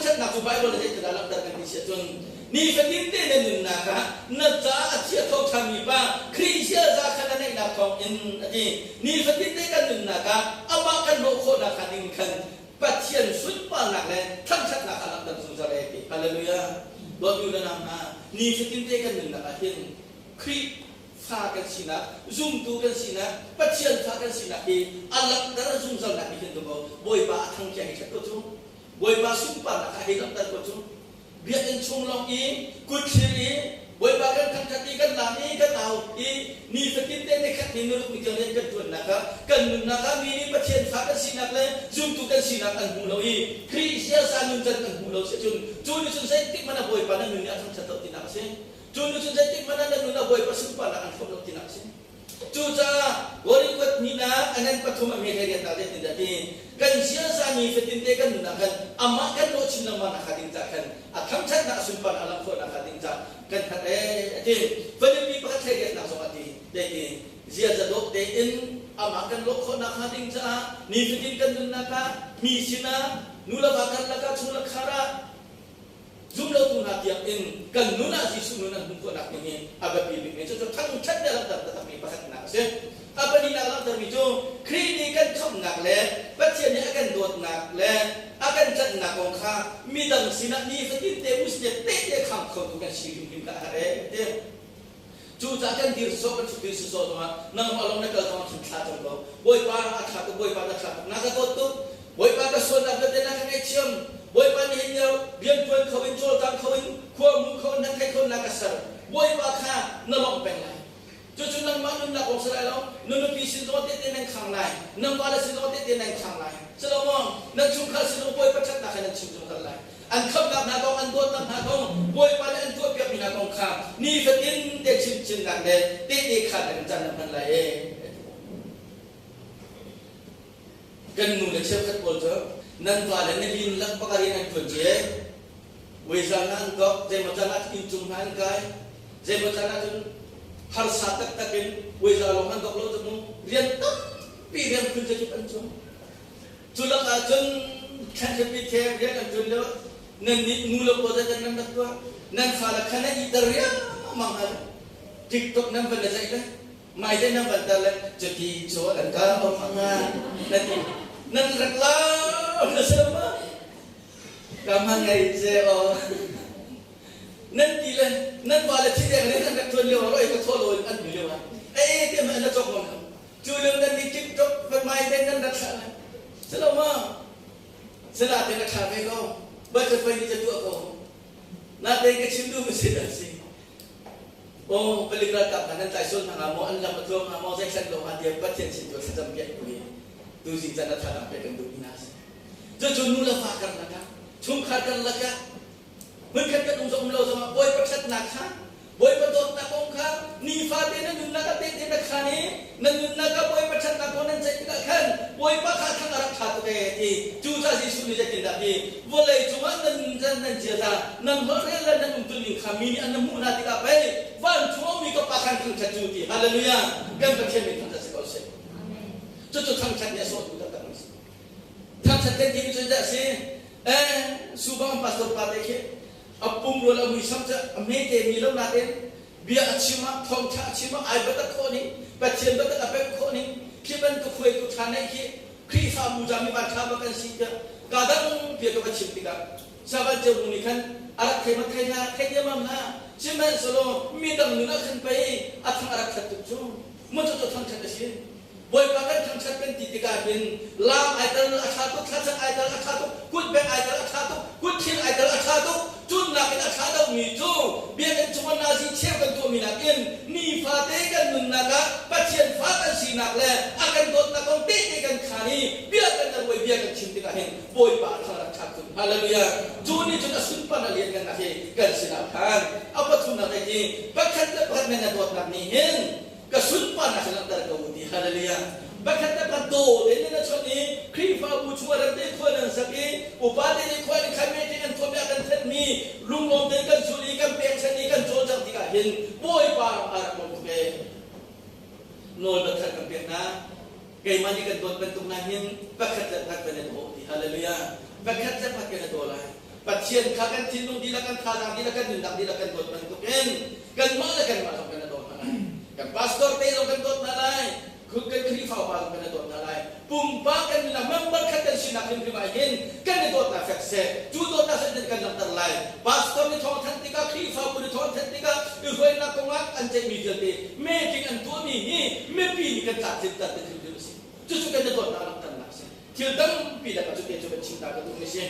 thangṭhatnak cu Baibal ah zeitindah langhter kan ti si ahcun nifatin te na nunnak ah na caah a thi a tho ṭhanmi pa Khrih ziaza kha na neihnak thawngin a ti. Nifatin te kan nunnak ah amah kan lawh khawhnak hnga ding khan Pathian sunparnak le thangṭhatnak a langhter zungzal e ti. Hallelujah. Dawtmi u le nau hna, nifatin te kan nunnak ah hin Khrih fa kan sinak, zumtu kan sinak, Pathian fa kan sinak hi a langhter zungzalnak nih hin dawkaw Bawipa a thangṭiang i ṭhat ko cu. Bawipa sunparnak kha hei langhter ko cu. Biakinn chung lawng i kutthlir i Bawipa kan thangṭhat i kan laam i kan au i nifatin te nikhat ni nuruk ni tiang rian kan ṭuannak ah kan nunnak ah mi nih Pathian fa kan sinak le zumtu kan sinak an hmu lo i Khrih siasa nuncan kan hmuh lo si ahcun cu nih cun zeitik hmanh ah Bawipa na nun nih a thangṭhat lo tinak a si. Cu nu cu zeitik hmanh ah na nun ah Bawipa sunparnak an hrawm lo tinak a si. Cucaah Korin kuat hnihnak a ngan pathum a hme hlei riatnak zeitindah ti kan ziaza ni fatinte kan nun ah khan amah kan lawh chin lengmang nakhnga ding caah khan a thangṭhatnak a sunparnak a langh khawh nakhnga ding caah kan hngat ee a ti. Filipi pakhat hlei riatnak zong a ti zeiti ziaza dawh tein amah kan lawh khawh nakhnga ding caah nifatin kan nunnak ah mi sinah nu le va karlak ah chung le khar ah Zumlotu hna tiangin kan nun ah Jesuh nun an hmuh khawhnak ding hi a biapi bikmi cucu thangṭhat le langhter taktakmi pakhatnak a si. A pahnihnak langhtermi cu Khrih nih kan khamhnak le Pathian nih a kan dawtnak le a kan tlanhnak kong kha midang sinah nifatin te usne tehte khang khotu kan si hrimhrim kha a herh ee ti. Cucaah kan dir sawh kan ṭhut dir sawh zongah nangmah lawng na kal zongah khin thla cam ko. Bawipa a ṭha tuk, Bawipa na ṭha tuk, na ka dawt tuk. Bawipa ka sualnak vialte na ka ngaihthiam. Bawipa nihin lio rianṭuan kho in, cawlcang kho in, khua mu kho in, na thei kho in na ka ser. Bawipa kha na lawmh peng lai. Cucu nangmah nunnak kong si lai lo, na nupi sin zong tehte nan khang lai, nan vale sin zong tehte nan khang lai. Solomon, nan chungkhar sin zong Bawipa ṭhatnak kha nan chim zungzal lai. An khamhnak hna kong, an dawtnak hna kong, Bawipa nih an tuahpiakmi hna kong kha nifatin te chimchinnak le tehte khaan nan caan nan hman lai ee. Kan nu le cheukhat pawl cu nan vale na lin lak bak ah rian an ṭuan cie. Weizang ah an kok, zeimaw caan ah inn cung hna an kai, zeimaw caan ah cun harsa taktak in weiza lawng an kok lo cu mu rian tampi rian phun zakip an cung. Cu lakah cun thlanhripi thek rian an ṭuan lio nan nih nu le paw zeidah nan rak tuah nan fale kha nan iter riangmang hna le TikTok nan van le zeih le mai te nan van tar le cuti cu an ka om anga nan ti nan rak lau na si lo ma ka ma ngai ce o nan ti le nan pa le thi deng le nan rak ṭuan lio roi ka thaw lo in an lio ah ei te ma na cok ngam lo Cu lio nan nih TikTok van mai te nan rak thlah lai. Si lo ma? Sila te na thla ve ko. Bal fai ni ca tuah ko. Na te ka chim duh mi si dah si. Oh, palik ralkap hna nan tlai sual hna hnga maw, an lam a tluang hnga maw, zeihlan lo hnga tiah Pathian sin tu thlacam piak tu hi tuzing caan a thladang pek kan duh mi hna si. Cucu nu le fa karlak ah, chungkhar karlak ah, hmunkhat kan um zong um lo zongah Bawipa ṭhatnak kha Bawipa dawtnak kong kha nifate na nunnak ah tehte na khaan i na nunnak ah Bawipa ṭhatnak kong nan ceih tikah khan Bawipa kha thang a rak ṭha tuk ee ti. Cucaah Jesuh nih zeitindah ti vawlei cungah nan nan nan ziaza nan holhrel le nan umtuning kha mi nih an na hmuh hna tikah pei vancung a ummi ka Pa khan thangṭhat cu ti. Hallelujah! Kan Pathian min thangṭhat si ko seh. Cucu thangṭhat nih a sawhtu taktak an si. Thangṭhat kan timi cu zeidah a si? Eh, Subang pastor pa te khi a pumrual a muisam cu a hmete mi lo nain bia a chim ah thawngṭha a chim ah ai biatak khawh ning Pathian biatak a pemh khawh ning khi bantuk hruaitu ṭha neih khi Khrihfabu ca mi van ṭha bak kan si tiah ka dang bia ka va chim tikah Savan Ceu nih khan a rak thei mat thei hna thei diamam hna sihmanhsehlaw midang nun ah khan pei a thang a rak ṭhat tuk cu mu cu cu thangṭhat a si Bawipa kan thangṭhat kan ti tikah hin laam ai tel a ṭha tuk, thlacam ai tel a ṭha tuk, kutbengh ai tel a ṭha tuk, kutthil ai tel a ṭha tuk. Cunnak in a ṭha deuhmi cu biakinn chungah nazi cheu kan tuahmi nakin nifate kan nunnak ah Pathian fa kan sinak le a kan dawtnak kong tehte kan khaan i bia kan ruai bia kan chim tikah hin Bawipa a thang rak ṭha tuk. Hallelujah. Cu nih cun a sunparnak lianngannak hi kan sinah phan. A pathumnak hi pakhat le pakhat men na dawtnak nih hin ka sunparnak hi langhter ko u ti hallelujah pakhat le pakhat daw tein nan chawnh i Khrihfabu chungah rem te khua nan sak i upa te nih khua in khan meeting an tuahmi ah kan thenhmi lunglawm tein kan zul i kan pekchanh i kan cawlcangh tikah hin Bawipa a rak lawm tuk ee nawl biathar kan pek hna keimah nih kan dawt bantuk na hin pakhat le pakhat kan i daw ti hallelujah pakhat le pakhat kan i daw lai Pathian. Pathian kha kan thinlung dihlak, kan thazaang dihlak, kan nunnak dihlak kan dawt bantukin kanmah le kanmah zong kan i dawt hna lai. Kan pastor te zong kan dawt hna lai. Kan Khrihfa upa zong kan i dawt hna lai. Pumpak kan nunnak member khat kan sinak hrimhrim ah hin kan i dawtnak fek seh. Cu dawtnak seh kan langhter lai. Pastor nih thawngthanh tikah, Khrihfabu nih thawngthanh tikah, i hruainak kongah an ceihmi vialte meeting an tuahmi hi mipi nih kan tlamtlinter ti hrimhrim a si. Cucu kan i dawtnak langhternak a si. Thil tampi lakah cu te cu kan chim ta ka duhmi a si.